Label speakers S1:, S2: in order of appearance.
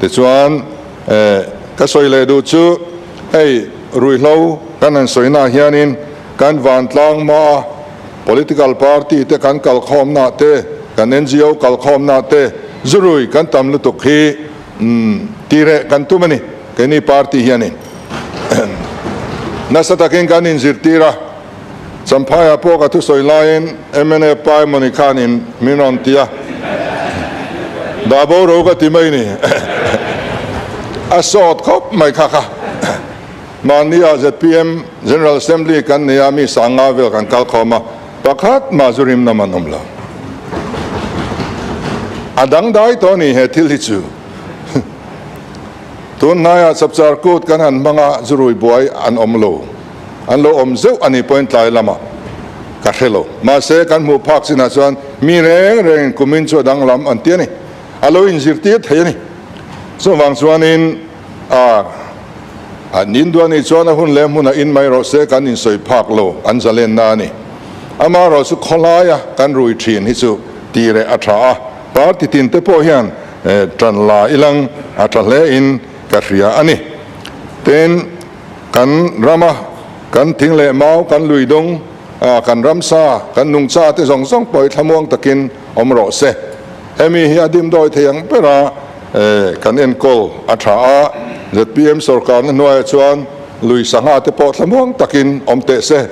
S1: Tichuan, ka sawi leh duh chu hei ruihhlo kan han sawina ah hianin kan vantlang hmaa political party te kan kalkhawmna te, kan NGO kalkhawmna te zurui kan tam lutuk hi tireh kan tum a ni, keini party hianin nasa takin kan inzirtir a, Champhaiah pawh ka thusawi laiin mna pa emawni khanin min rawn ti a, dah bo ro ka ti mai ni. A sawt khawp mai kha kha. Mahnia zpm General Assembly kan nei a, mi sanga vel kan kal khawm a, pakhat mah zu rim nam an awm lo. A dangdai tawh a ni he thil hi chu. Tun hnaiah Chapchar Kut kan han hmang a, zu rui buai an awm lo. An lo awm zeuh a nih pawhin tlai lamah ka hre lo. Mahse, kan hmuh phak chinah chuan mi reng rengin kumin chu a danglam an ti a ni. A lo inzirtir thei a ni. Chuvang chuanin a an induh a nih chuan a hun leh hmunah in mai rawh se kan insawi phak lo an zalenna a ni. Amaherawh chu khawlaia kan rui thin hi chu tih reh a tha a, party tin te pawh hian tan la ilang a tha hle in ka hria a ni. Tin, kan rama kan thing leh mau, kan lui dung, kan ramsa, kan nungcha te zawng zawng pawh hi thlamuang takin awm rawh se. Hemi hi a dimdawi thei ang bera kan enkawl a tha a, zpm sorkarna hnuaiah chuan lui sangha te pawh thlamuang takin awm teh se.